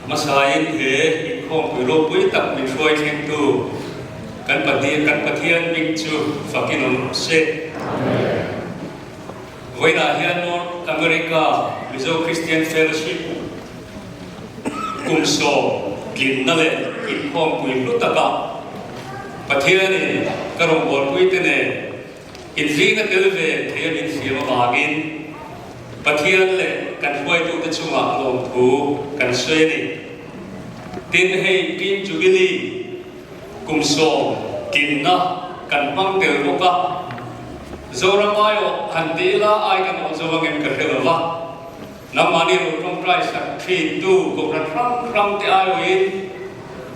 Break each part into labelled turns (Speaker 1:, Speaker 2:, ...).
Speaker 1: Hmasain he inkhawmpui ropui tak min hruai thlengtu kan Pathian kan Pathian hming chu fakin awm rawh se. Vawiinah hian North America Mizo Christian Fellowship kum sawm tlinna leh inkhawmpui hlu takah Pathianin ka rawngbawlpuite nen Inzinga tel ve thei a min siam avangin Pathian leh kan hruaitute chungah lawmthu kan sawi a ni. Tin, hei Pin Jubilee kum 90 na kan hmang tel bawk a, Zoram aiawh han ti ila ai kan awh zo angem ka hre lo va, nangmahni ro tawngtai sak thintu kohhran hrang hrang te aiawhin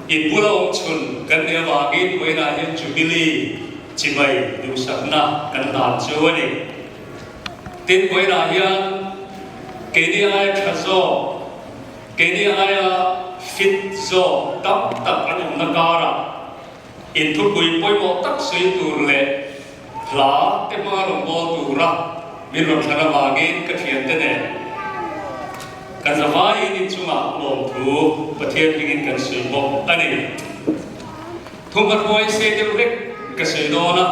Speaker 1: in bula awm chhun kan nih avangin vawiinah hian Jubilee Chibai duhsakna kan hlan chu a ni. Tin, vawiinah hian keini aia tha zawk, keini aia fit zawk tam tak an awmna karah inthupui pawimawh tak sawi tur leh hla te hmanga rawn bawl tura min rawn thlan avangin ka thiante nen kan zavaiin inchungah lawmthu Pathian hmingin kan sawi bawk a ni. Thum a hruai se deuh hlek ka sawi dawn a,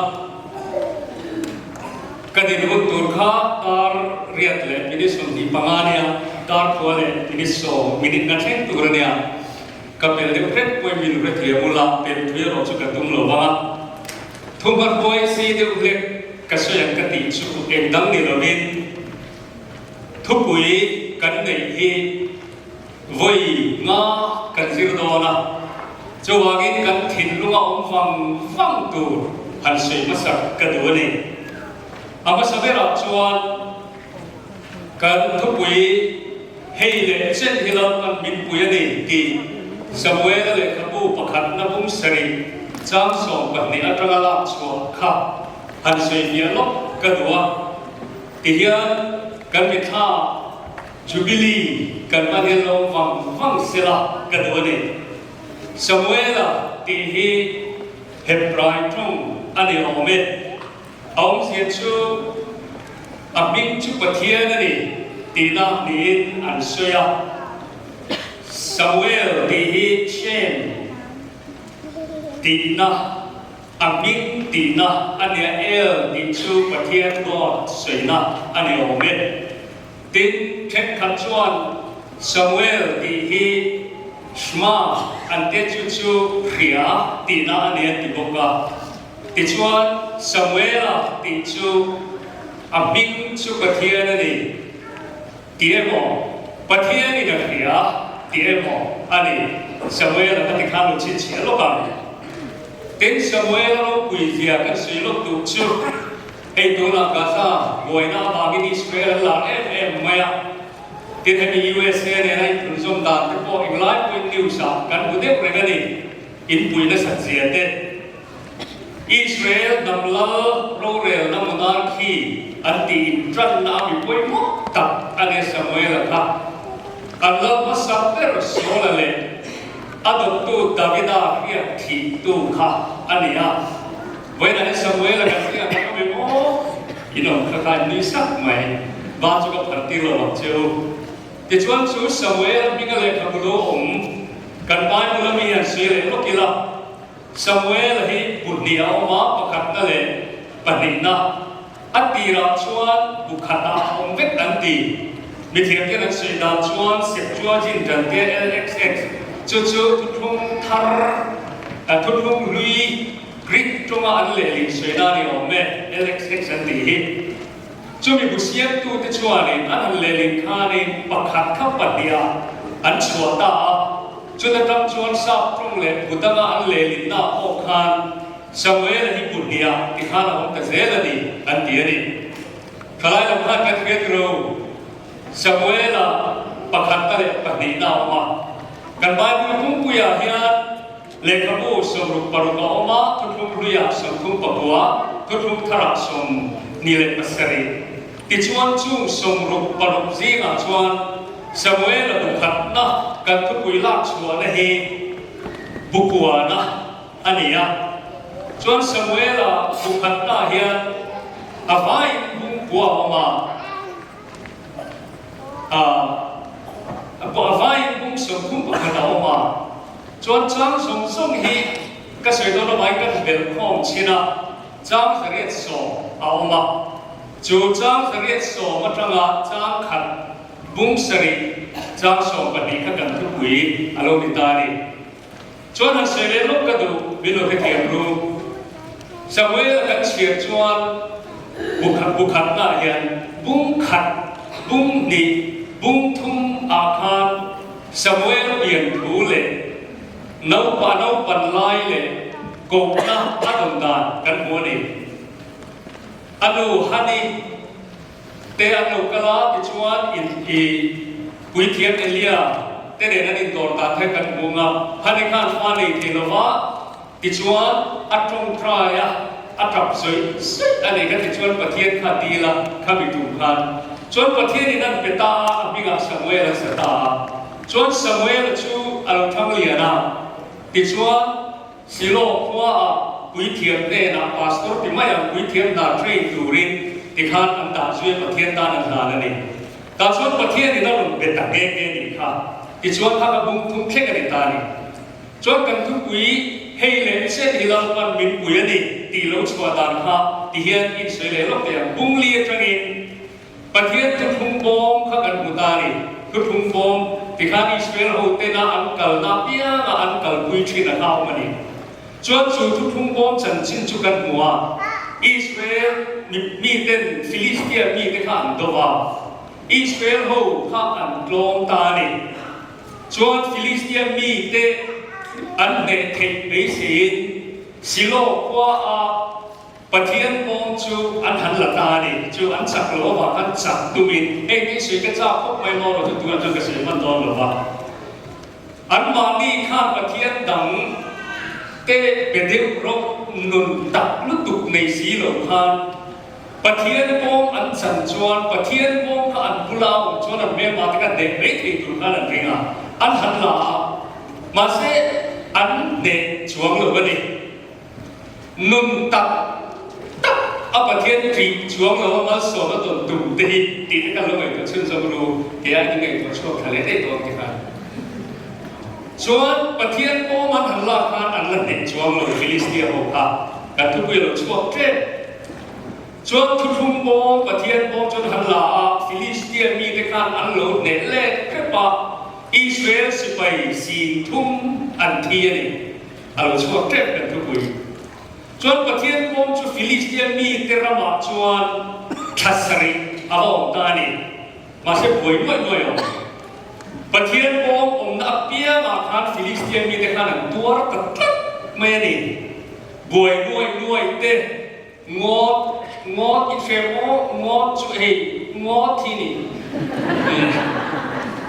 Speaker 1: ka din hun tur kha dar riat leh minute 25 nia, dar khua leh minute 10 minute na thleng tur a nia. Ka pel deuh hlek pawhin min hrethiam ula, pel thui erawh chu ka tum lo vang a. Thum a hruai se deuh hlek ka sawi ang ka tih chu eng dang ni lovin thupui kan neih hi Vawi nga kan zir dawn a, chuvangin kan thinlunga awm vang vang tur han sawi hmasak ka duh a ni. A hmasa berah chuan kan thupui hei leh chen hi Lalpan min pui a ni tih Samuela lehkhabu pakhatna bung sarih chang 12 atanga lak chhuah kha han sawi hmiah lawk ka duh a. Tihian kan mitthla Jubilee kan hman hian lo vang vang sela ka duh a ni. Samuela tih hi Hebrai tawng a ni awm e. A awmzia chu a hming chu Pathian a ni tihna niin an sawi a. Samuel tih hi Shem tihna, a hming tihna a nia, El tih chu Pathian, God, sawina a ni awm e. Tin, thenkhat chuan Samuel tih hi Shma an te chu chu hria tihna a ni an ti bawk a. Tichuan, Samuela tih chu a hming chu Pathian a ni tih emaw, Pathianin a hria tih emaw a ni. Samuela ka ti khan lo chhinchhiah lawk ang. Tin, Samuela ropui zia kan sawi lawk duh chu, Hei tunah Gaza buaina avangin Israel an lar em em mai a, tin hemi USA nena inphunzawm dan te pawh englai pawhin news ah kan hmu deuh reng a ni, inpui nasat zia te. Israel hnam lal rorelna monarchy an tih intranna a mi pawimawh tak a nia Samuela kha. An lal hmasa ber Saula leh a dawttu Davida hriat thihtu kha a ni a. Vawiinah hian Samuela kan hriat ang awm em aw? In awm kha kha in nui sak mai. Va chu ka phar tir lo ang che u. Tichuan chu Samuela hminga lehkhabu lo awm kan Bible ami hian sawi leh lawk ila, Samuela hi bu hnih a awm a, pakhatna leh pahnihna. A tirah chuan bu khatah a awm vek an ti. Mithiam ten an sawi dan chuan Septuagint dan te LXX chu chu thuthlung thar, thuthlung hlui Greek tawnga an lehling sawi na a ni awm e, LXX an tih hi. Chumi bu siamtute chuanin an han lehling khanin pakhat kha pahniha an chhuah ta a, chuta tang chuan sap tawng leh bu danga an lehlinna pawh khan Samuela hi bu hniah ti khan a awm ta zel a ni, an ti a ni. Thalai lam khan kan hriat ro, Samuela pakhatna leh pahnihna a awm a. Kan Bible pumpuiah hian lehkhabu 66 a awm a, thuthlung hluiah 39, thuthlung tharah 27. Tichuan chung 66 zingah chuan Samuela bu khatna kan thupui lak chhuahna hi bu kuana a ni a. Chuan Samuela bu khatnaah hian a vaiin bungkua a awm a, a. A vaiin bung 31 a awm a, chuan chang zawng zawng hi ka sawi dawn avangin ka belh khawm chhin a, chang 810 a awm a. Chu chang 810 atanga chang khat bung sarih chang 12 kha kan thupui a lo ni ta a ni. Chuan han sawi leh lawk ka duh, min lo hrethiam ru. Samuel a kan chhiar chuan bu khat bu khatnaah hian bung khat, bung hnih, bung thum ah khan Samuel pian thu leh naupa naupan lai leh kohna a dawn dan kan hmu a ni. A nu Hani te an lo kal a, tichuan in i puithiam Elia te nen an indawr dan kha kan hmu ang a, Hani khan fa nei thei lo va, tichuan a tawngtai a, a tap zawih zawih a nei kha, tichuan Pathian kha dil a, khami tum khan chuan Pathianin an pe ta a, a hmingah Samuel an sa ta a, chuan Samuel chu a lo thang lian a, tichuan. Silo khuaah puithiam hnenah pastor ti mai ang puithiam hna train turin tikhan an dah zui a Pathian tan an hlan a ni. Tah chuan Pathian in a rawn be ta nghe nghe nih kha. Tichuan kha ka bung thum thleng a ni ta a ni. Chuan kan thupui hei leh chen hi Lalpan min pui a ni tih lo chhuah dan kha tihian insawi leh lawk teh ang. Bung li atangin Pathian thuthlung bawm kha kan hmu ta a ni. Thuthlung bawm tikhan Israel ho tena an kalna apianga an kalpui thin a hlauhawm a ni. Chuan chu thuthlung bawm chanchin chu kan hmu a, Israel miten Philistia mite kha an do va, Israel ho kha an tlawm ta a ni. Chuan Philistia mite an hneh theih beiseiin Silo khua a Pathian pawm chu an han la ta a ni. Chu an chak lo avang khan chak tumin heng te sawi ka chak khawp mai maw rawh chu tunah chuan ka sawi hman dawn lo va. Anmahni khan Pathian dang te be deuh rawh nun tak lutuk nei si lo khan Pathian pawm an chan chuan Pathian pawm kha an bula a awm chuan an hmelma te kha hneh mai thei tur khan an ring a, an han la a. Mahse an hneh chuang lo a ni. Nun tak tak a Pathian ṭih chuang lo a malsawm a tawn tum te hi tih te kan lo ngaihtuah chhunzawm ru tia in ngaihtuah chhuak thla leh daih tawh ang ti khan. Chuan Pathian pawm an han lak khan an la hneh chuang lo Philistia ho kha kan thupui a lo chhuak ṭep. Chuan thuthlung pawm Pathian pawm chuan han la a Philistia mite khan an lo hneh let ṭep a Israel sipai sin thum an thi a ni. A lo chhuak tep kan thupui. Chuan Pathian pawm chu Philistia mite ramah chuan thla sarih a va awm ta a ni. Mahse buai nuaih nuaih a awm. Pathian pawm awmna apiangah khan Philistia mite khan an tuar ta tlat mai a ni. Buai nuaih nuaih te, ngawt, ngawt i hre maw, ngawt chu hei, ngawt hi ni.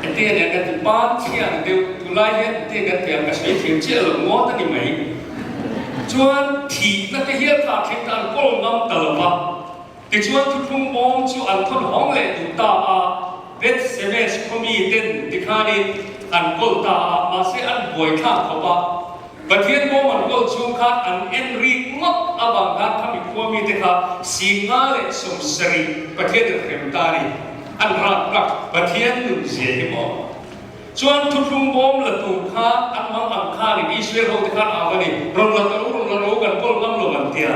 Speaker 1: Engtin nge kan ti pan thiang deuh, tunlai hian engtin nge kan ti ang ka sawi thiam chiah lo, ngawt a ni mai. Chuan thihna te hial kha a thleng ta an kawl ngam ta lo va. Tichuan thuthlung bawm chu an thawn hawng leh duh ta a, Beth Shemesh khaw mi ten tikhanin an kawl ta a, mahse an buaithlak khawp a. Pathian bawm an kawl chhung khan an en rik ngawt avang khan khami khua mite kha 170 Pathian in hrem ta a ni. An rat tak Pathian nun zia hi maw? Chuan thuthlung bawm la tur khan an mang ang khanin Israel hote khan au a ni, Rawn la ta ru, rawn la ro, kan kawl ngam lo an tia.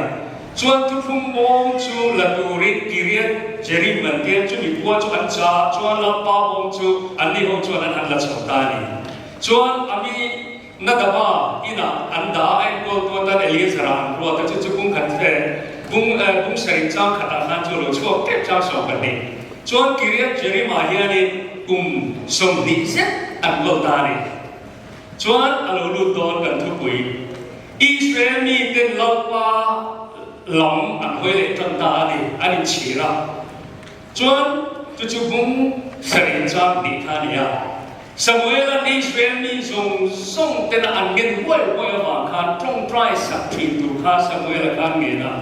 Speaker 1: Chuan thuthlung bawm chu la turin Kiriath Jearim an tia, chumi khua chu an cha a, chuan Lalpa bawm chu anni ho chuan an han la chho ta a ni. Chuan a mi Nadaba inah an dah a, a enkawl tu atan Eleazar-a an ruat a, chu chu bung khat bung bung sarih chang khatah khan chu a lo chhuak tep chang 12. Chuan Kiriath Jearim-ah hianin kum 20 zet an kawl ta a ni. Chuan a lo lut dawn kan thupui Israel miten Lalpa lam an hawi leh tan ta a ni, an inchhir a. Chuan chu chu bung sarih chang hnih kha a ni a. Samuel-a'n Israel mi zawng zawng tena an ngen huai huai avang khan tawngtai sak thin tur kha Samuel-a khan ngen a.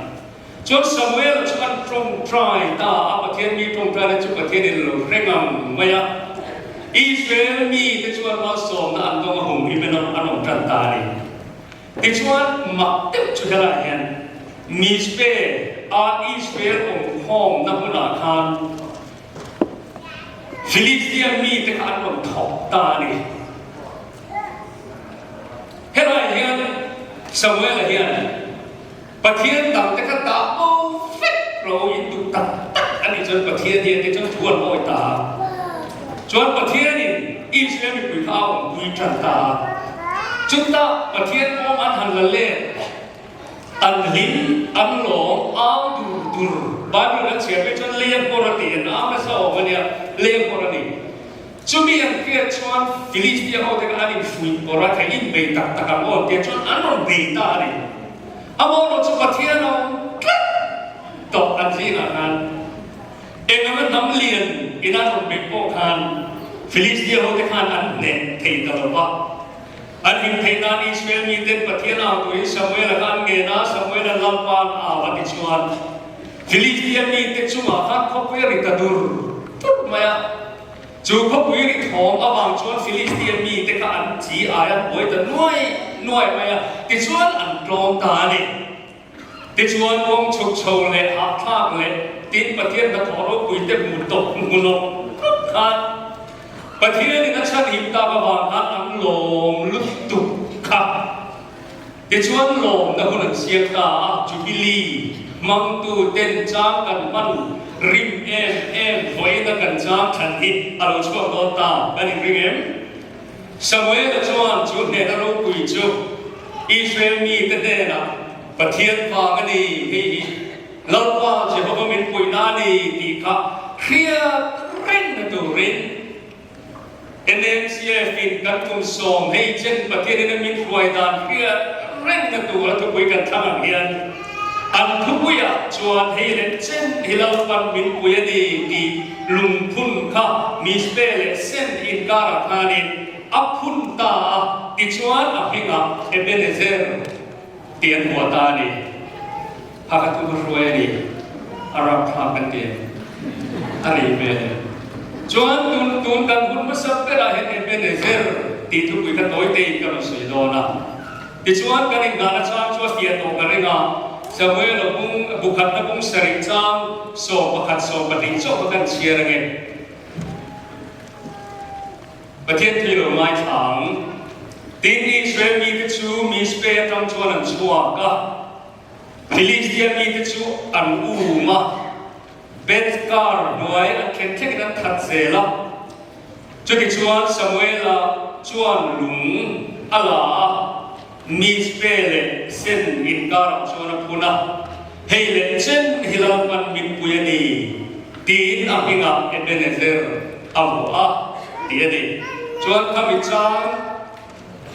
Speaker 1: Chuan Samuel-a chu an tawngtai ta a, Pathian mi tawngtaina chu Pathianin a lo hre ngang mai a. Israel mite chuan malsawmna an dawng a hum him in an awm tan ta a ni. Tichuan, mak deuh chu helaiah hian Mizpe a Israel awmkhawmna hmunah khan. Filistia mite kha an rawn thawk ta a ni. Helaiah hian Samuela hian Pathian dangte kha dah bo vek ro in duh tak tak a nih chuan Pathian hian te chuan thu an awi ta a. Chuan Pathianin Israel mipui kha a awmpui tan ta a. Chutah Pathian pawm an han la let. An hlim, an lawm, au dur dur. Bible kan chhiar phei chuan lei a nghawr a ti, an au nasa awm a nia, lei a nghawr a ni. Chumi an hriat chuan Filistia ho te kha an infuih pawrh a, thei inbei tak tak ang aw tia chuan an rawn bei ta a ni. Amaherawhchu chu Pathian a awm tlat tawh an zingah khan eng anga hnam lian in an rawn beih pawh khan Filistia ho te khan an hneh thei ta lo va. An him theih nan Israel miten Pathian au turin Samuela kha an ngen a, Samuela Lalpa'n au a ti chuan Filistia mite chungah khan khawpui a ri ta dur dur mai a. Chu khawpui ri thawm avang chuan Filistia mite kha an chi ai an buai ta nuai nuai mai a, tichuan an tlawm ta a ni. Tichuan kawng chhuk chho leh hahthlak leh tin Pathian hnathawh ropui te hmu tawp hmu nawk nawk khan Pathianin a chhan him tak avang khan an lawm lutuk kha. Tichuan lawmna hun an siam ta a, Jubilee hmangtu ten chang kan hman rim em em vawiina kan chang thlan hi a lo chhuak dawn ta kan inring em? Samuela chuan chu hnehna ropui chu Israel mite hnenah Pathian vang a ni, hei hi Lalpa Jehova min puihna a ni tih kha hriat rengna turin NMCF-in kan kum sawm hei chen Pathianin a min hruai dan hriat rengna tura thupui kan thlang ang hian an thupuiah chuan hei leh chen hi Lalpan min pui a ni tih lungphun kha Mizpe leh Sen inkarah khanin a phun ta a, tichuan a hmingah Ebenezer tih an hmuah ta a ni. Kha ka thu ka hruai a ni, a rapthlak kan ti em? A rei hmel em? Chuan tun tun kan hun hmasa berah hian Ebenezer tih thupui kha tawi tein ka rawn sawi dawn a. Tichuan kan inngahna chang chu a fiah tawh ka ring a, Samuel-a bung bu khatna bung sarih chang 11 12 chauh kha kan chhiar ange. Pathian thil lo ngaithla ang. Tin, Israel mite chu Mizpe atang chuan an chhuak a, Philistia mite chu an um a, Beth-kar hnuai an thlen thlengin an that zel a. Chutichuan Samuela chuan lung a la a, Mizpe leh Sen inkarah chuan a phun a, Hei leh chen hi Lalpan min pui a ni, tiin a hmingah Ebenezer a vuah a, tih a ni. Chuan khami chang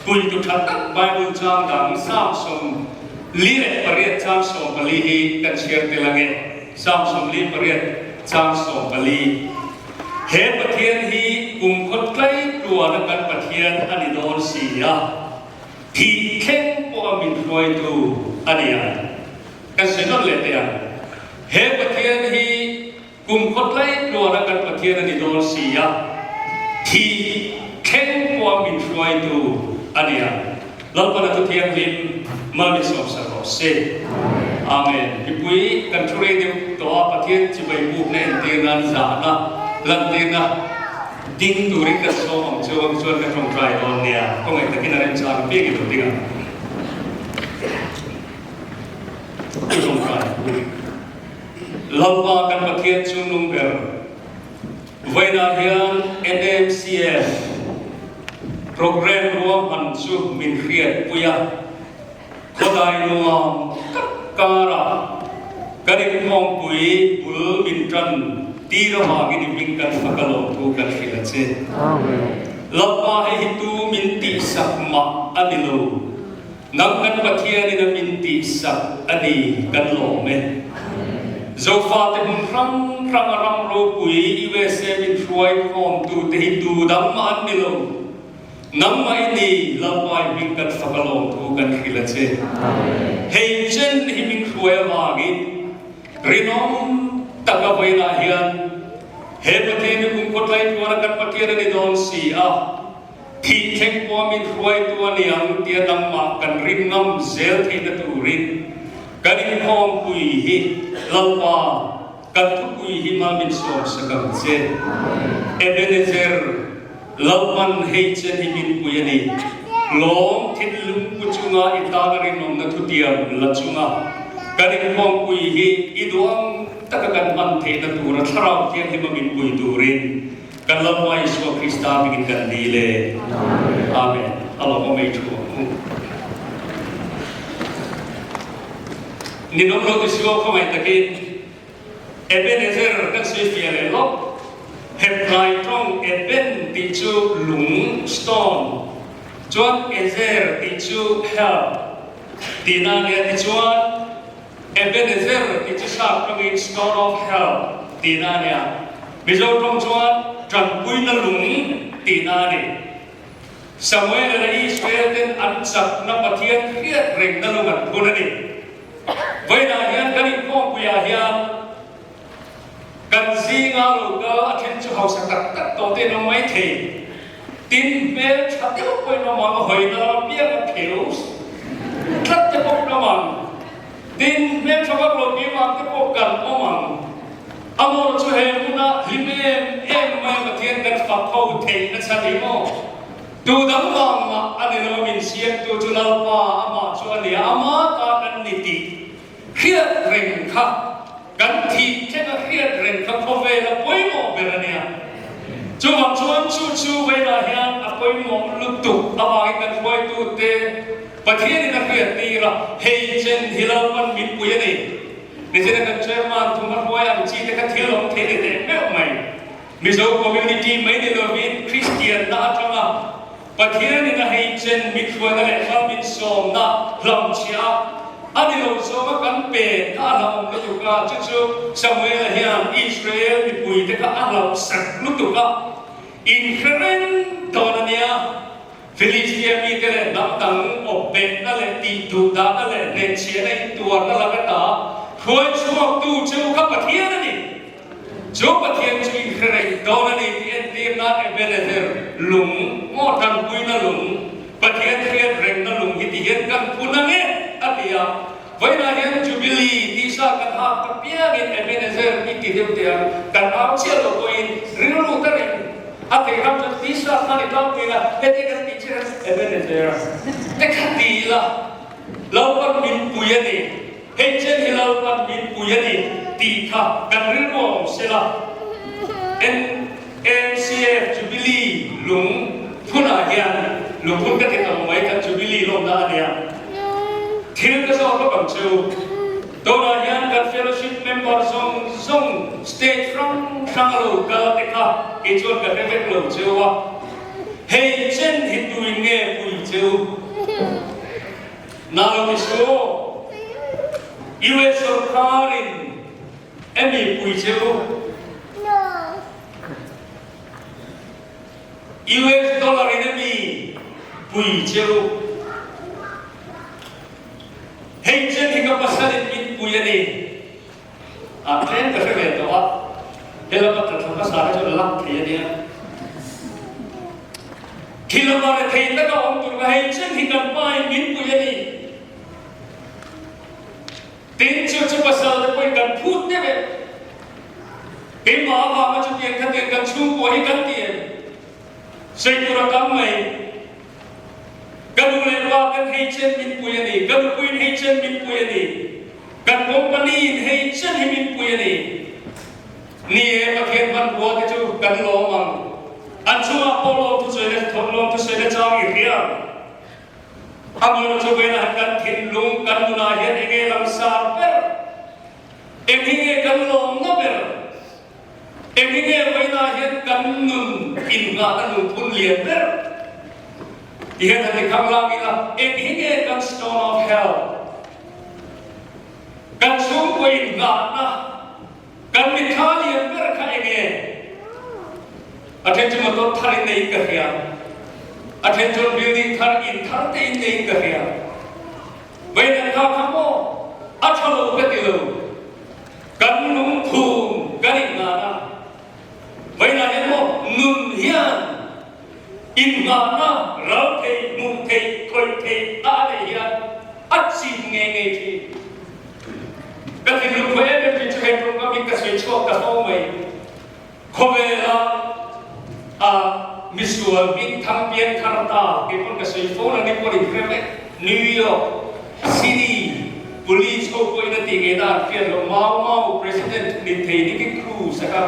Speaker 1: puitu tha tak Bible chang dang Psalm 48 chang 14 hi kan chhiar tel ange. Psalm 48 chang 14. He Pathian hi kum khaw tlai tluana kan Pathian a ni dawn si a, thih thleng pawh a min hruaitu a ni ang. Kan sawi nawn leh teh ang. He Pathian hi kum khaw tlai tluana kan Pathian a ni dawn si a, thih thleng pawh a min hruaitu a ni ang. Lalpana thu thianghlim mal min sawmsak rawh se. Amen. Mipui kan thu rei deuh tawh a, Pathian chibai bukna entir nan zahna lantirna ding turin kan sawm ang chu ang chuan ka tawngtai dawn nia. Khawngaih takin a remchang apiang i lo ding ang. I tawngtai. Lalpa kan Pathian chu nung ber. Vawiinah hian NMCF programme ruahman chu min hriatpui a, khawdai nuam tak karah kan inkhawmpui bul min tan tir avangin i hming kan fak a lawmthu kan hrilh a che. Lalpa hei hi tu min tihsak mah a ni lo. Nang kan Pathianin a min tihsak a ni kan lawm e. Zofate hmun hrang hrang a ram ropui USA min hruai khawmtute hi tu dang mah an ni lo. Nangmah i ni Lalpa i hming kan fak a lawm thu kan hrilh a che. Hei chen hi min hruai avangin rinawm taka vawiinah hian he Pathian hi kumkhua tlaitluana kan Pathian a ni dawn si a. Thih thleng pawh min hruaitu a ni ang tia nangmah kan rin ngam zel theihna turin kan inkhawmpui hi Lalpa. Kan thupui hi mal min sawm sak ang che. Ebenezer, Lalpan hei chen hi min pui a ni. Lawm thinlung pu chunga i tana rinawmna thutiam la chunga kan inkhawmpui hi i duang taka kan hman theihna tura Thlarau Thianghlima min pui turin kan Lalpa Isua Krista hmingin kan dil e. Amen. A lawmawm ei thu ang u. Ninawm lo ti suau khawngaih takin Ebenezer kan sawi fiah leh lawk. Hebrai tawng Eben tih chu lung, stone, chuan Ezer tih chu help tihna a nia. Tichuan Ebenezer tih chu sap tawngin stone of help tihna a nia. Mizo tawng chuan tanpuina lung tihna a ni. Samuel-a leh Israel-ten an chakna Pathian hriat rengna lung an phun a ni. Vawiinah hian kan inkhawmpuiah hian kan zinga lo kal a then chu hausa tak tak tawh te an awm mai thei. Tin, hmel tha deuh pawhin awm ang, a hawina lam apiang a pheu tlat te pawhin awm ang. Tin, hmel tha vak lo keimah te pawh kan awm ang. Amaw chu he hmuna hlim em em mai Pathian kan fak ho theih na chhan hi maw? Tu dang vang mah a ni lo min siamtu chu Lalpa amah chu a nia, ama ta kan ni tih hriat reng kha kan thih thleng a hriat reng kha khawvel a pawimawh ber a nia. Chuvang chuan chu chu vawiinah hian a pawimawh lutuk avangin kan hruaitute Pathianin a hriat tir a, hei chen hi Lalpan min pui a ni. Nichina kan chairman thum a hruai ang chi te kha thil awm thei ni teh meuh mai. Mizo community mai ni lovin Kristian na atanga Pathianin a hei chen min hruaina leh hla min sawmna hlamchhiah a ni lo zawnga kan pen kha a hlauhawm lutuk a, chu chu Samuela hian Israel mipui te kha a hlauhsak lutuk a, inhre reng dawn a nia. Filistia mite leh hnam dang awpbehna leh tihduhdahna leh hnehchhiahna intuarna lak ata hruai chhuaktu chu kha Pathian a ni. Chu Pathian chu inhre reng dawn a ni tih entir nan Ebenezer lung maw tanpuina lung, Pathian hriat rengna lung hi ti hian kan phun ang e a ti a. Vawiinah hian Jubilee tih sa kan hak ta piangin Ebenezer i ti deuh teh ang, kan au chiah lo pawhin rilru ta reng A thei ram chuan tisa khan i tlangpui la, heti kan tih chiah hian Ebenezer te kha ti ila, Lalpan min pui a ni, hei chen hi Lalpan min pui a ni tih kha kan rilru a awm sela. NACF Jubilee lung phunah hian lungphun ka ti ta mai kan Jubilee lawmna a nia. Thil ka zawk lawk ang chu. Tunah hian kan fellowship member zawng zawng state hrang hrang a lo kal te kha kei chuan ka hre vek lo cheu a, hei chen hi tuin nge pui cheu? Na lo ti su aw, US sorkarin emi pui cheu? US dollar in emi pui cheu? Hei chen hi ka pasalin min pui a ni. A tlem ka hre ve tawh a, helama ka thla hmasa hi chuan lak thei a nia. Khi lama rethei taka awm tur kha hei chen hi kan pa in min pui a ni. Tin, chu chu pasal te pawhin kan phut deuh em? Keimah avanga chutiang khatiang kan chhungkua hi kan ti em? Sawi tur a tam mai. Ka nu leh pa ten hei chen min pui a ni, ka nupuiin hei chen min pui a ni, kan company in hei chen hi min pui a ni. Ni e, Pathian hmanrua te chu kan lawm ang. An chungah pawh lawmthu sawi na, lawmthu sawi na chang i hria ang. Amaherawhchu chu vawiinah hian kan thinlung, kan nunah hian enge langsar ber? Eng hi nge kan lawmna ber? Eng hi nge vawiinah hian kan nun inngahna lungphun lian ber? Ti hian han ti khang lang ila, eng hi nge kan stone of help? Kan chhungkaw inngahna, kan mitthla lian ber kha eng nge? A then chu motor thar in neiin ka hria, a then chuan building thar, in thar te in neiin ka hria. Vawiinah kha kha maw a tha lo ka ti lo. Kan lungphum kan innghah a, vawiinah hian maw nun hian innghahna ral thei, hmuh thei, khawih thei a a neih hian a chin ngei ngei thin. Ka thinlung khawi em em thin chu hei tawngkam. hming ka sawi chhuak ta fo mai. Khawvela a misual hming thang pian thar ta kei pawn ka sawi fo la ni pawn in hre vek. New York City Police ho pawhin a tih ngei na an hriat loh Mau Mau President ni thei Nicky Cruz a kha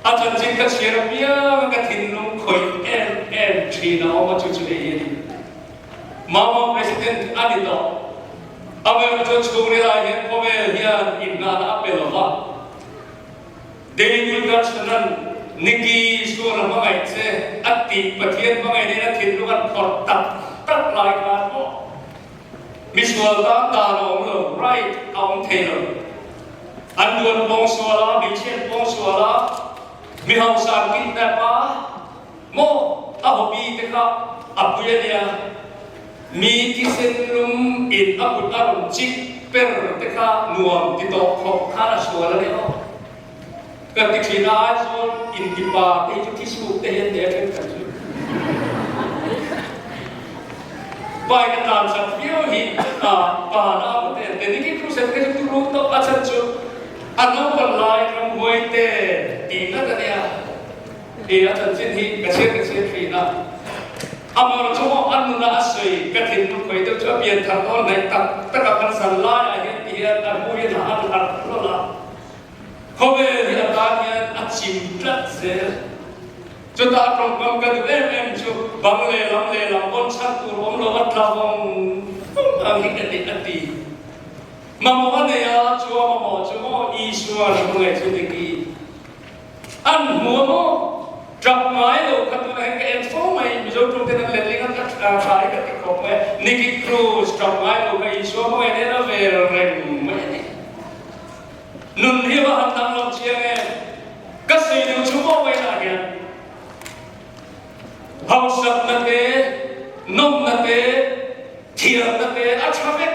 Speaker 1: a chanchin ka chhiar apiang a ka thinlung khawih em em thin a awm a chu chu hei hi a ni. Mau Mau President a ni tawh. Amaherawhchu chuan chhungril ah hian khawvel hian inngahna a pe lova. David Wilkerson-a'n Nikki sual a hmangaih che a tih Pathian hmangaih nen a thinlung an phawrh tak tak lai khan maw misual tan dan a awm lo, right a awm thei lo. An duan pawng sual a, hmeichhe an pawng sual a, mi hausa an kidnap a, maw a hobby te kha a pui a nia. Mi thisen lum in a kut a rawn chik per te kha nuam ti tawh khawp khan a sual a ni aw. Ka ti thin a, Aizawl intipa te hi chu thisuk te hian nei a then khat chu. Bike a tlan chak viau hi a pa na a te an ti. Nikin crusade kha chu turu tawp a chhan chu a naupan lai ramhuai te tih ngat a nia. He a chanchin hi ka chhiar ka chhiar thin a, amaherawh chu maw a nuna a sawi ka thinlung khawi deuh chu a pian thar dawn hnaih tak tak a kan san laiah hian ti hian a hmu hian a han harh hlawlh a, khawvel hi a tan hian a chim tlat zel. Chutah a tawngkam ka duh em em chu bang lehlam lehlam pawn chhan tur awm lo a tla vawng vawng ang hi ka ti a ti. Mamawh a nei a, chu a mamawh chu maw Isua hmangaih chu dik i. An hmu a maw? Tap ngai lo kha tunah hian ka en fo mai, Mizo ṭum ten an letling a, ka tha hi ka ti khawp mai a, Nicky Cruz tap ngai lo kha Isua hmangaih nen a vel reng mai a ni. Nun hi va han dang lo chiang em? Ka sawi duh chu maw vawiinah hian hausakna te, nawmna te, thiamna te a tha vek.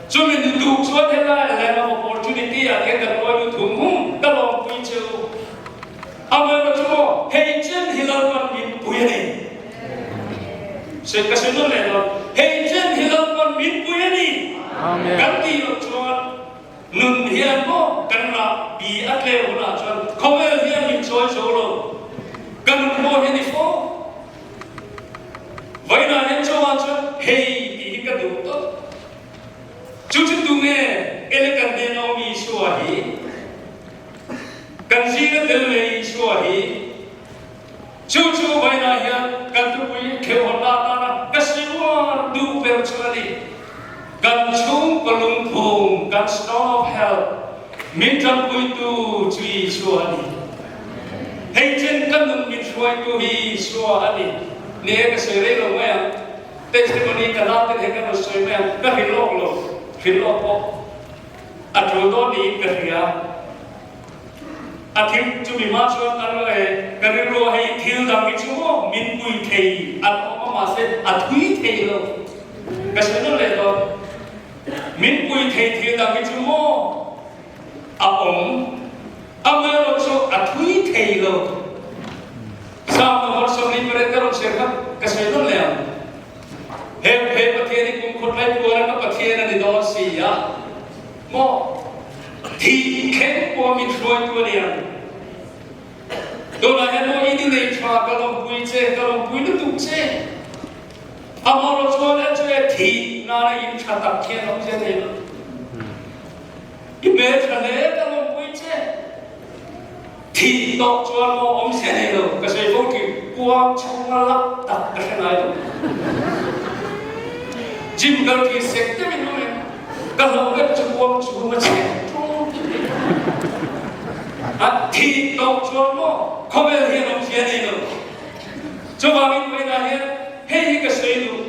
Speaker 1: Chumi nu duh chuan helai land of opportunity ah hian kan lawi lut hum hum ka lawmpui che u. Amaherawh chu maw hei chen hi Lalpan min pui a ni. Sawi ka sawi nawn leh dawn. Hei chen hi Lalpan min pui a ni. Kan tih loh chuan nun hian maw kan rah bi a tleu hunah chuan khawvel hian min chawi zo lo. Ka nun pawh hi a ni fo. Vawiinah hian chungah chuan hei tih hi ka duh tawp. Chu chu tunge ele kan hnen a awm Isua hi? Kan zinga tel ve Isua hi? Chu chu vawiinah hian kan thupui kheuhawlna atana ka siuar duh ber chu a ni. Kan chhungkaw lungphung, kan stone of help, min tanpuitu chu Isua a ni. Hei chen ka nun min hruaitu hi Isua a ni. Ni e, ka sawi rei lo mai ang. Testimony ka lak ten hei ka rawn sawi mai ang. Ka hrilh lawk lo, hrilh lawk pawh a tul dawn niin ka hria. A thil chu mi hma chuan a rawn e, ka rilru a hei thil dang hi chu maw min pui thei an awm a mahse a thui thei lo. Ka sawi nawn leh dawn. Min pui thei thil dang hi chu maw a awm. Amaherawh chu a thui thei lo. Psalm number 28 ka rawn chhiar kha ka sawi nawn leh ang. He he Pathian hi kum khawtlai puara ka Pathian a ni dawn si a, maw thih thleng pawh min hruaitu a ni ang. Tunah hian maw i ni nei tha ka lawmpui che, ka lawmpui lutuk che. Amaherawh chuan a chu e thih nana in tha tak khian awm zia thei lo. I hmel tha hle ka lawmpui che. Thih tawh chuan maw awm se nei lo ka sawi fo thin kuang chhunga lak tak ka hre ngai lo. Gym kal thin sek deuhin awm em ka hlauh vek chu kuang chhunga chhe ṭum tih hi. A thih tawh chuan maw khawvel hian awmzia nei lo. Chuvangin vawiinah hian hei hi ka sawi duh.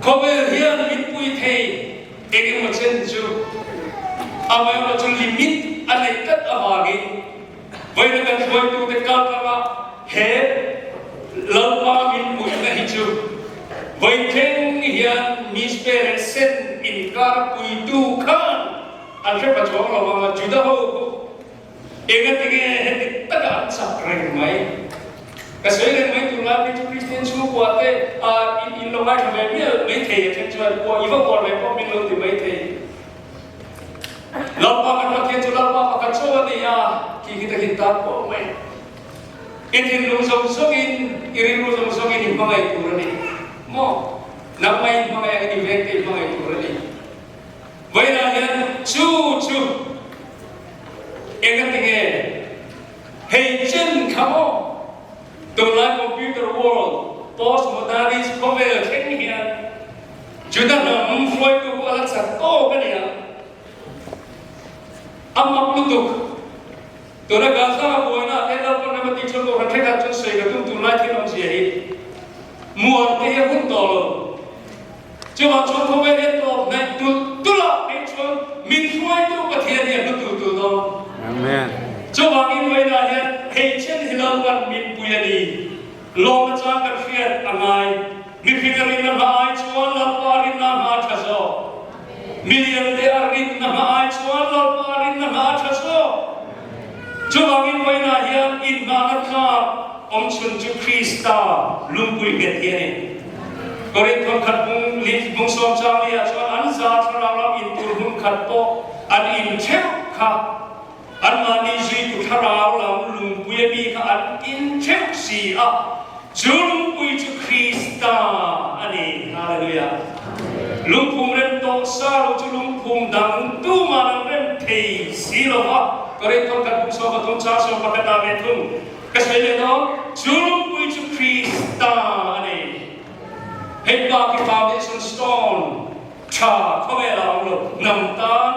Speaker 1: Khawvel hian min pui thei eng emaw chen chu amaherawh chu limit a neih tlat avangin vawiina kan hruaitute kal tlanga he Lalpa min puihna hi chu vawi thleng hian Mizpe leh Sen inkar puitu khan an hre pa chuang lo vang a, Juda ho khu Engatinge heti taka an chak reng mai? Ka sawi reng mai tur lai phei chu Kristian chhungkua te in in lo ngaithla ve mial mai thei a then chuan pawh i va uar ve pawh min lo ti mai thei. Lalpa kan Pathian chu Lalpa pakhat chauh a ni a, khi hi takin tan pawh mai. I thinlung zawng zawngin, i rilru zawng zawngin i hmangaih tur a ni. Maw? Nangmah in hmangaih angin i vengte i hmangaih tur a ni. Vawiinah hian chu chu engatinge hei chen kha maw? Tunlai computer world, post-modernist khawvel thleng hian Juda hnam hruaitu pawh a la chak tawk a nia. A mak lutuk. Tuna Gaza a buaina ah te Lalpan ram a tih chuan Kohhran thenkhat chuan sawi ka tum tunlai thil awmzia hi muan te hi a hun tawh lo. Chuvang chuan khawvel hian tawp hnaih tulh tulh ah phei chuan min hruaitu Pathian hi a hlu tul tul dawn.
Speaker 2: Amen.
Speaker 1: Chuvangin vawiinah hian hei chen hi Lalpan min pui a ni. Lawmna chang kan hriat a ngai. Mihring a rinna hma ai chuan Lalpa rinna hma a tha zawk. Milian te a rinna hma ai chuan Lalpa rinna hma a tha zawk. Chuvangin vawiinah hian inhmahna tlak awmchhun chu Krista lungpui nghet hi a ni. Korinth khat bung li bung sawm chang li ah chuan an za thlarau lam in tur hmun khat pawh an in theuh kha anmahni zuitu thlarau lam lungpui a mi kha an in theuh si a, chu lungpui chu Krista a ni. Hallelujah! Lungphum rem tawh sa lo chu lungphum dang tuman an rem thei si lo va. Korinth khat bung 13 chang 11 ah ve thung. Ka sawi leh dawn, chu lungpui chu Krista a ni. Hei pa khi foundation stone tha khawvel ah a awm lo, hnam tan,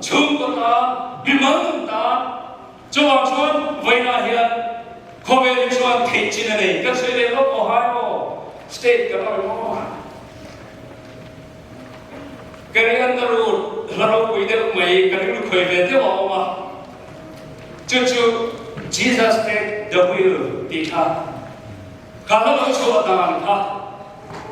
Speaker 1: chhungkaw tan, mimal nun tan. Chuvang chuan vawiinah hian khawvel hi chuan theih chin a nei. Kan sawi leh lawk Ohio state kan awm emaw? Carrie Underwood hla ropui deuh mai ka rilru khawi ve deuh a awm a. Chu chu Jesus take the wheel tih kha kha hla lo chhuah dan kha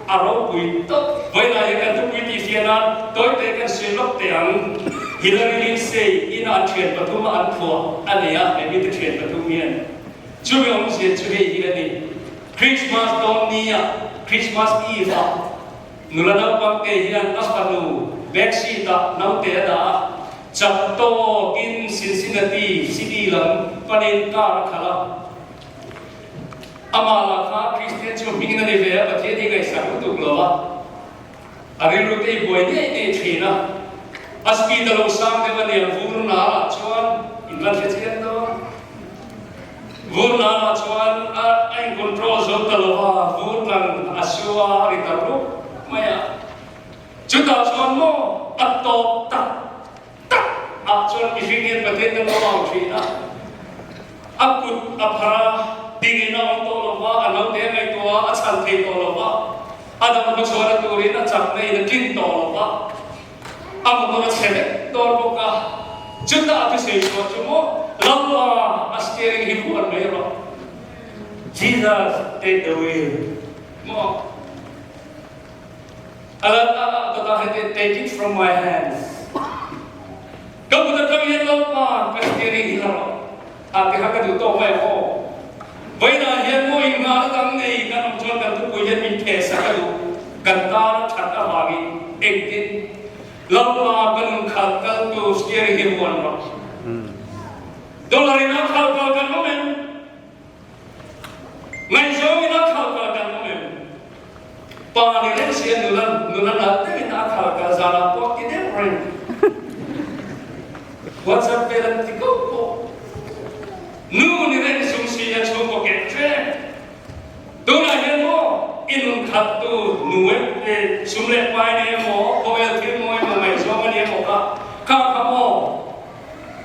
Speaker 1: a ropui tawp. Vawiinah hian kan thupui tih fiah nan tawite kan sawi lawk teh ang. Hillary Lindsay ina an thian pathum a an phuah a nei a, he mite thian pathum hian chumi awmzia chu hei hi a ni, Christmas dawn nia, Christmas Eve ah, Nula naupangte hian a fanu back seat ah naute a dah a, chak tawkin Cincinnati city lam panin car a khalh a. Amah lah kha Kristian chu hmingin a ni ve a, Pathian hi ngaihsak lutuk lo a, a rilru te i buai ngei ngei thin a. A speed a lo sang deuh a nia, vur nal ah chuan in van hre chiang dawn. Vur nal ah chuan a a in control zo ta lo a, vur tlang a su a, a ri ta rup mai a. Chutah chuan maw a tawp tak tak ah chuan mihring hian Pathian kan lo au thin a, a kut a phar a, dingin a awm tawh lo va, a naute a ngaihtuah a, a chhan thei tawh lo va, a dam khawchhuahna turin a chakna in a tlin tawh lo va. A motor a chhe vek dawn bawk a, chutah a thusawi chhuah chu maw Lalpa a steering hi huan mai rawh, Jesus take the wheel maw a la a a dawtah hian take it from my hands ka kut atang hian Lalpa ka steering hi la rawh a ti kha ka duh tawk mai ang aw. Vawiinah hian maw inngahna dang nei kan awm chuan kan thupui hian min pheh sak a duh. Kan tan a that avangin engtin Lalpa ka nun khalh kaltu steering hi huan rawh. Dollar in a khalh kal kan awm em? Ngaihzawng in a khalh kal kan awm em? Pa ni reng si a nula nula nalh deuhin a khalh kal zanah pawh ti deuh reng. WhatsApp vel an ti koh pawh. Nu ni reng sum si a chhungkaw keh ṭek. Tunah hian maw i nun khattu nu e, sum leh pai nei emaw, khawvel thil mawi emaw ngaihzawng a ni emaw kha, kha kha maw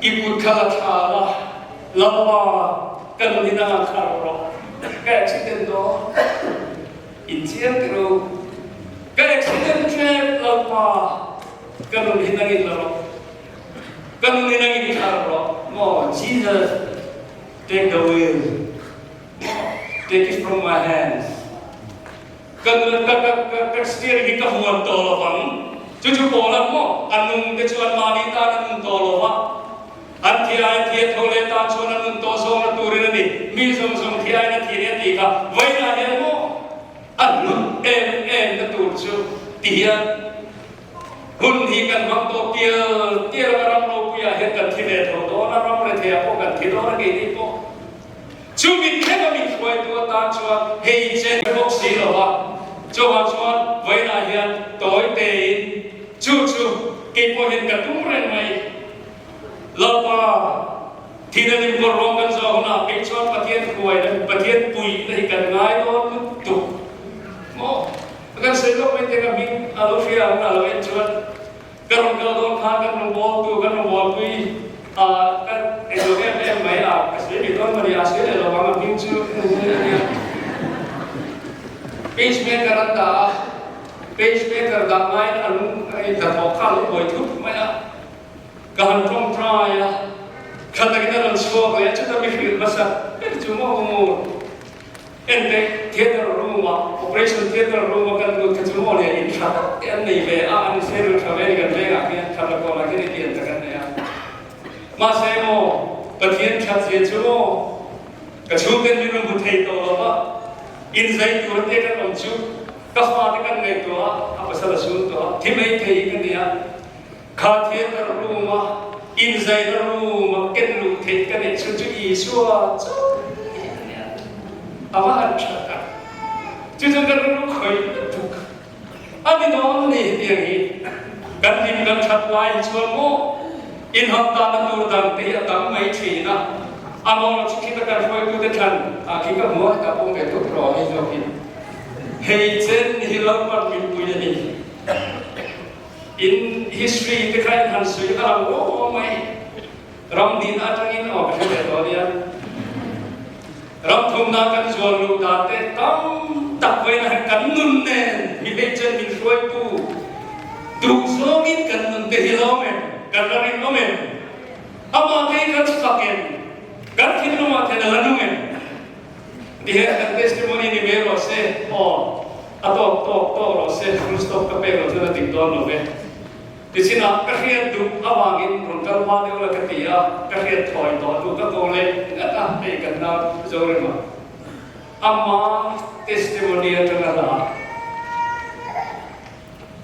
Speaker 1: i kut kha la thla la, Lalpa ka nun hi nangah kha rawh rawh, ka accident dawn, in chiang teh u, ka accident ṭep Lalpa ka nun hi nangin la rawh, ka nun hi nangin kha rawh rawh, maw Jesus take the wheel. Take it from my hands. Ka ka ka ka ka steering hi ka huan tawh lo vang. Chu chu pawl an maw? A nung te chu an mahni tan an nun tawh lo va. An thi ai thi a tho leh tan chuan an nun tawh zawng na turin a ni. Mi zawng zawng thi aiin a thi nia tih kha vawiinah hian maw a hlut em em na tur chu ti hian hun hi kan hmang tawh tial tial a ka ram ropuiah hian. ve tho dawn a, ram retheiah pawh kan thi dawn a keini pawh. Chu mit thlenga min hruaitu atan chuan hei chen bawk si lo va, chuvang chuan vawiinah hian tawi tein chu chu kei pawh hian ka tum reng mai. Lalpa, thihna limkawr ruang kan zawh hunah kei chuan Pathian hruaina, Pathian puihna hi kan ngai dawn lutuk maw? Kan sawi lawk mai teh ka hming a lo hria ang a lo en chuan Ka rawn kal dawn khan kan rawn bawltu, kan rawn bawlpui a, ka englo em em mai a, ka sawi ve dawn mawni a, sawi leh lo vang a hming chu a nia. Pacemaker an dah a, pacemaker dah ngaiin a lung hnathawh kha a lo buai thup mai a, ka han tawngtai a, tha takin a rawn chhuak leh a, chuta mi hrilh hmasa ber chu maw maw. Enteh, theatre room-ah, operation theatre room-a kan lut kha chu maw le, in tha tak te an nei ve a, an inseril tha ve a ni kan vengah khian, tha la kawnah khian in lian tak an nei a. Mahse maw, Pathian that zia chu maw, ka chhungten min rawn hmu thei tawh lo va, inzai tura te kan awm chu ka fate kan ngaihtuah a, a pasal a sun tawh a, thi mai thei hi ka ni a, kha theatre room-a inzaina room-a ken luh theih ka neih chhun chu Isua chauh hi a ni a, a va han tha tak. Chu chuan kan rilru khawih lutuk a ni dawn ni hetiang hi kan hlim kan that lai hi chuan maw inhawntahna tur dang te hi a tam mai thin a, a mawng chu khita kan hruaitute thlan ah khi ka hmu a, ka pawm ve tut rawh hei zawk hi hei chen hi Lalpan min pui a ni. In history te kha in han sawi a lang uau uau mai. Ram hnihna atangin aw ka hre ve tawh ania. Ram thumna kan zual luh dan te tam tak vawiin ah hian kan nun nen mi hei chen min hruaitu duh zawngin kan nun te hi lawm em, kan la rinawm em, amah te hi kan fak em, kan thinlungah then a la nung em. Tihian kan testimony ni mai rawh se, aw, a tawk tawk tawk rawh se, full stop ka pek loh chuan a dik dawn lo ve. Tichinah ka hriat duh avangin rawn kal hma deuh la ka ti a, ka hriat thawi tawh hnu ka ko leh ngat a, hei kan nau Zorema ama testimony atanga hla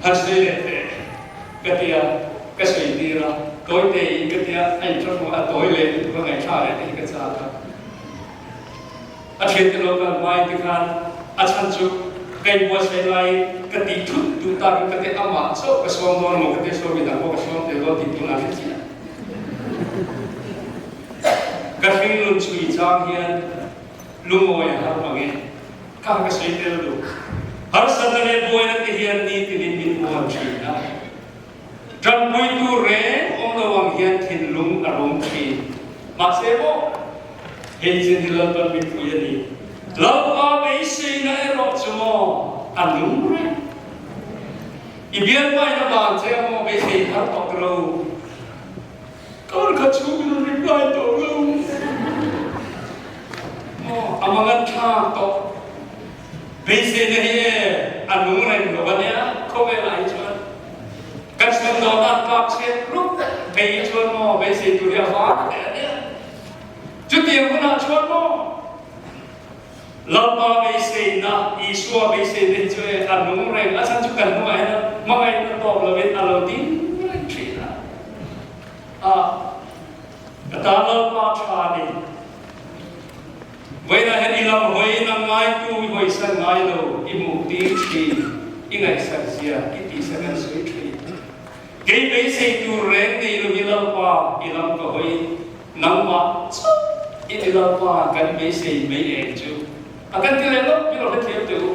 Speaker 1: han sawi leh teh ka ti a, ka sawi tir a, tawi teiin ka ti a, a inthlahrung a tawi leh lutuk a ngaihthla leh te hi ka chak a. A thiante lo kal hmain tikhan a chhan chu ka inbuatsaih laiin ka tih thut duh takin ka ti amah chauh ka sawm dawn emaw ka ti a, sawm midang pawh ka sawm tel dawn tih tunah hre chiah. Ka hringlun chhui chang hian lungawi a har mang e, kha ka sawi tel duh. Harsatna leh buaina te hian nitinin min huam thin a. Ṭanpuitu reng awm lo ang hian thinlung a rum ṭhin. Mahse maw, hei chin hi Lalpan mipui a ni. Lalpa beiseina erawh chu maw a nung reng. I bialpain a van che a maw beisei har tawh ka lo. Kar kha chhungin a reply tawh lo. Maw a mangan thlak tawh. Beiseina hi e a nung reng lo a nia, khawvelah hi chuan kan sumdawn an tlak chhiat rup phei hi chuan maw beisei tur hi a vang teh a nia. Chutiang hunah chuan maw Lalpa beiseina, Isua beiseina hi chu e a nung reng, a chhan chu kan hnungah hian hmangaihna tawp lovin a lo ding reng thin a. A ka tan Lalpa tha a ni. Vawiinah hian i lam hawi nang ngaitu i hawisan ngai lo, i hmuh tir thin, i ngaihsak zia i tihsak an sawi thin. Kei beisei tur reng nei lo hi Lalpa i lam ka hawi, nangmah chauh i ti Lalpa kan beisei mai eng chu a kan ti leh lo, min lo hrethiam teh u.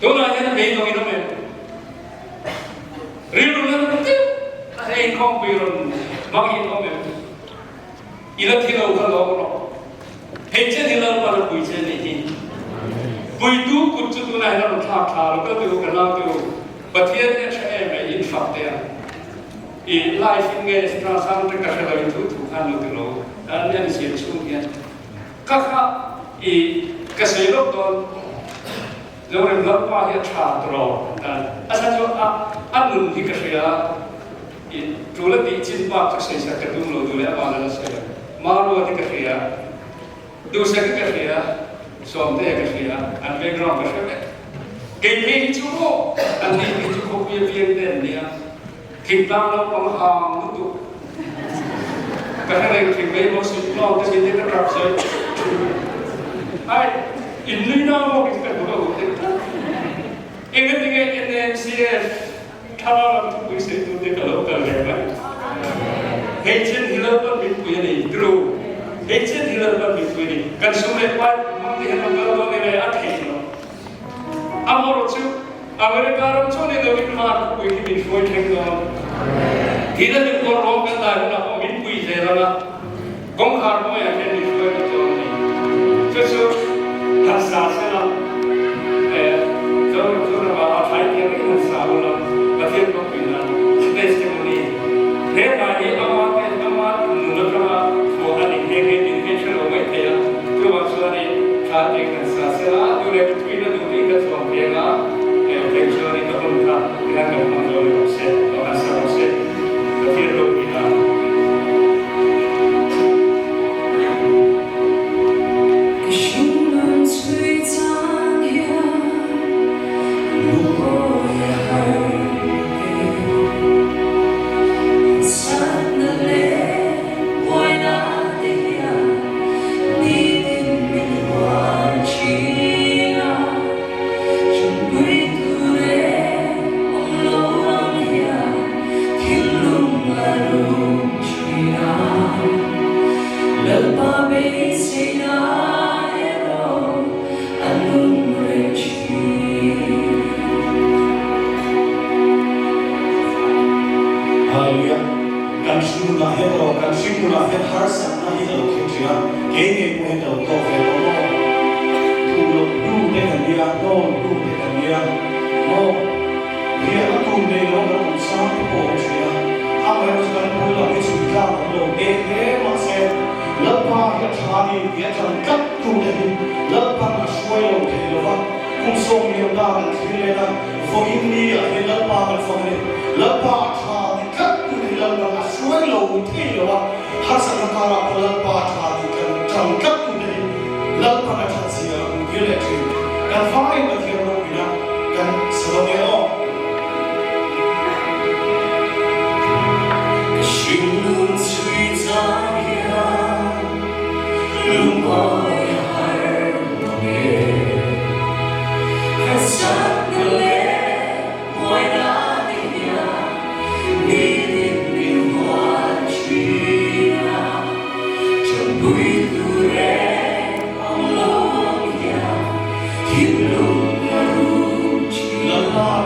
Speaker 1: Tunah hian beidawng in awm em? Rilru nan deuh a hei khawmpui rawn hmang in awm em? I la thi lo kha lawm rawh. Hei chen hi Lalpan a pui che a nih hi. Puitu kut chu tunah hian a rawn thlak thla lo, ka ti u, ka nau te u. Pathian hi a tha em mai, in fak teh ang. I life in nge Strasang te ka hre lo, in thu thu khan lo ti lo. An en siam chhung hian ka kha i ka sawi lawk dawn. Zorem Lalpa hi a tha tawh dan. A chhan chu a a nun hi ka hria. I tul a tih chin bak chu sawisak ka tum lo duh leh avang a la sawi lo. Marua te ka hria, Duhsak hi ka hria, Sawmtea ka hria, an background ka hre vek. Kei phei hi chu maw an nih phei chu khawpui a piang te an nia, thingtlang naupang hang lutuk. Ka hre reng thin mai maw sweet lawng te sin te ka trap sawi ai in nui na maw in ka duh a u te tlat engatinge NNCF thla lam thupui sawi tu te ka lo kal leh mai hei chen hi Lalpan min pui a ni tru hei chen hi Lalpan min pui a ni kan sum leh pai hmang te hian lo kal dawn ila a theih loh Amaherawhchu, America ram chu ni lovin hma khawpui khi min hruai thleng dawn. Thihna hlim kawr rawng kan dai hunah pawh min pui zel ang a, kawngkhar hnuaiah hian min hruai lut dawn a ni. Chu chu han sa sela, eh, Zorama a thlai tiang in han sa ula, Pathian ropui nan testimony he hla hi ama te ama nun atanga thawh a ni nghe nghe tin hei hre lo mai thei a, chuvang chuanin thla tiang han sa sela, duh leh Tuina duhtuin ka chuang veng a, eng chuanin ka hun kha tihian kan hmang zo ni rawh se, lo han sa rawh se, Pathian ropui nan.
Speaker 2: Ka hringnun chhui chang hian lungawi a har ve. Harsatna leh buaina te hian nitin min hual thin a, chawlhpui tur reng awm lo ang hian thinlung a rum thin a. Lalpa beiseina erawh a nung reng thin.
Speaker 3: Hallelujah. Kan hringnunah hian aw, kan hringnunah hian harsatna hi a lo thleng thin a, kei ngei pawh hian ka lo tawk ve tawh maw? Duh loh hnu te kan nia, hnawn hnu te kan nia maw? Riahna tur nei lo kan awm sang te pawh a awm thin a, amaherawhchu chu kan bul lam hi chhui tlak awm lo teh hle mahse Lalpa hi a tha ni tih a tlan tlat tu te hi Lalpan a hruai lo thei lo va, kum sawmliam ta kan thlir let a, vawiin ni ah hian Lalpa kan fak a ni. Lalpa a tha ti tlat tu te hi Lalpan a hruai lo thei lo a, harsatna karah pawh Lalpa a tha ti kan tang tlat tu te hi Lalpan a that zia a hmu tir leh thin. Kan vaiin Pathian ropuina kan sa lo nge aw.
Speaker 2: Ka hringnun chhui chang hian lungawi a har mang e. Harsatna leh buaina te hian nitin min hual thin a, chawlhpui tur reng awm lo ang hian thinlung a rum thin.
Speaker 3: Lalpa.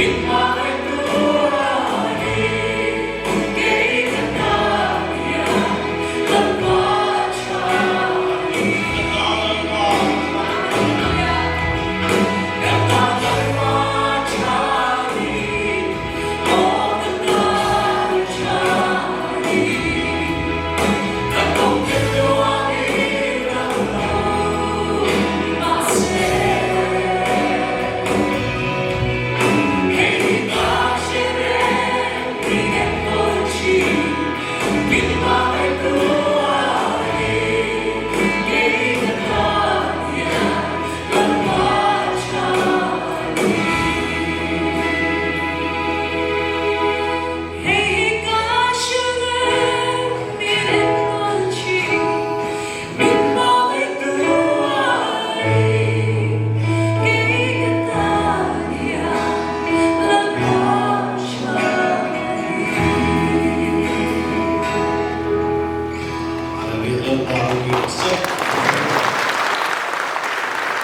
Speaker 2: Min.